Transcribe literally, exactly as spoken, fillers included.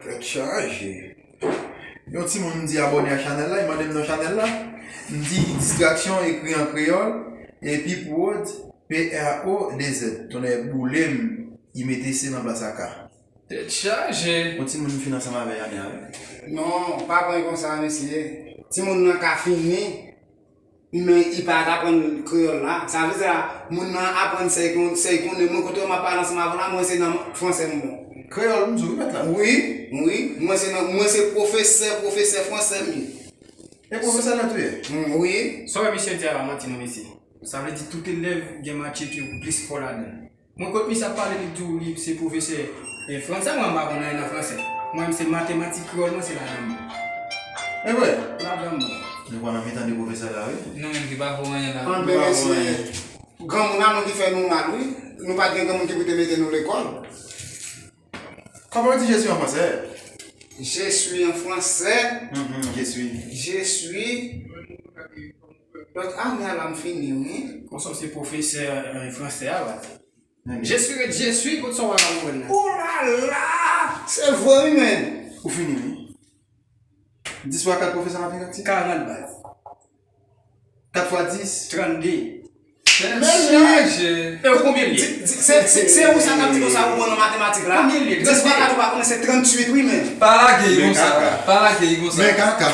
Tèt chaje. Yon timoun m di abòne a chanèl la, li mande m non chanèl la. M di distraksyon ekri an kreyòl, epi prod, P R O D Z. Tonnè boule m, li mete C nan plas a K. Tèt chaje. Yon timoun m fin ansanm avè Yanya, wi. Non, pa pran konsa, mesye. Timoun nan ka fini, men li pa t aprann kreyòl la. Sa vle di la, moun nan aprann sa l kon-, sa l konnen. Mwen, kote m ap pale ansanm avè w la, mwen se nan franse m bon. Kreyòl, m di w, wi, mèt la. Wi, wi. Mwen se nan, mwen se pwofesè, pwofesè franse m ye. E pwofesè la tou ye? Mm, wi. Sa w wè misye di a la, manti non, mesye. Sa vle di tout elèv gen matye ke ou plis fò ladan l. Mwen, kot misye ap pale, li di w li se pwofesè, eh, franse, mwen, m pa konn anyen nan franse. Mwen, m se matematik kreyòl, mwen, se ladan m. E vre? Ladan m. Nou pa nan mitan de pwofesè la, wi. Nou menm ki pa fè anyen la. Anben, mesye, granmoun an nou ki fè nou mal, wi. Nou pa t gen granmoun ki pou te mete nou lekòl. Kòman w di je suis en français? Je suis en français. Mhm, je suis. Je suis. Lòt ane a la m fini, wi. Konsa w se pwofesè, eh, franse a la. Je suis, je suis, kot sa w a la mwen la. Oh la la! Se vre, wi, men. Ou fini, wi. Dis fwa kat pwofesè matematik? Karant baz. Kat fwa dis? Trannde. Men li. E w konbyen l ye? Di, di, se, se, se ou sa k ap di konsa ou bon nan matematik la? Konbyen l ye? Dis fwa kat ou pa konnen se tranntuit, wi, men. Pa lage l konsa. Pa lage l konsa. Men kaka.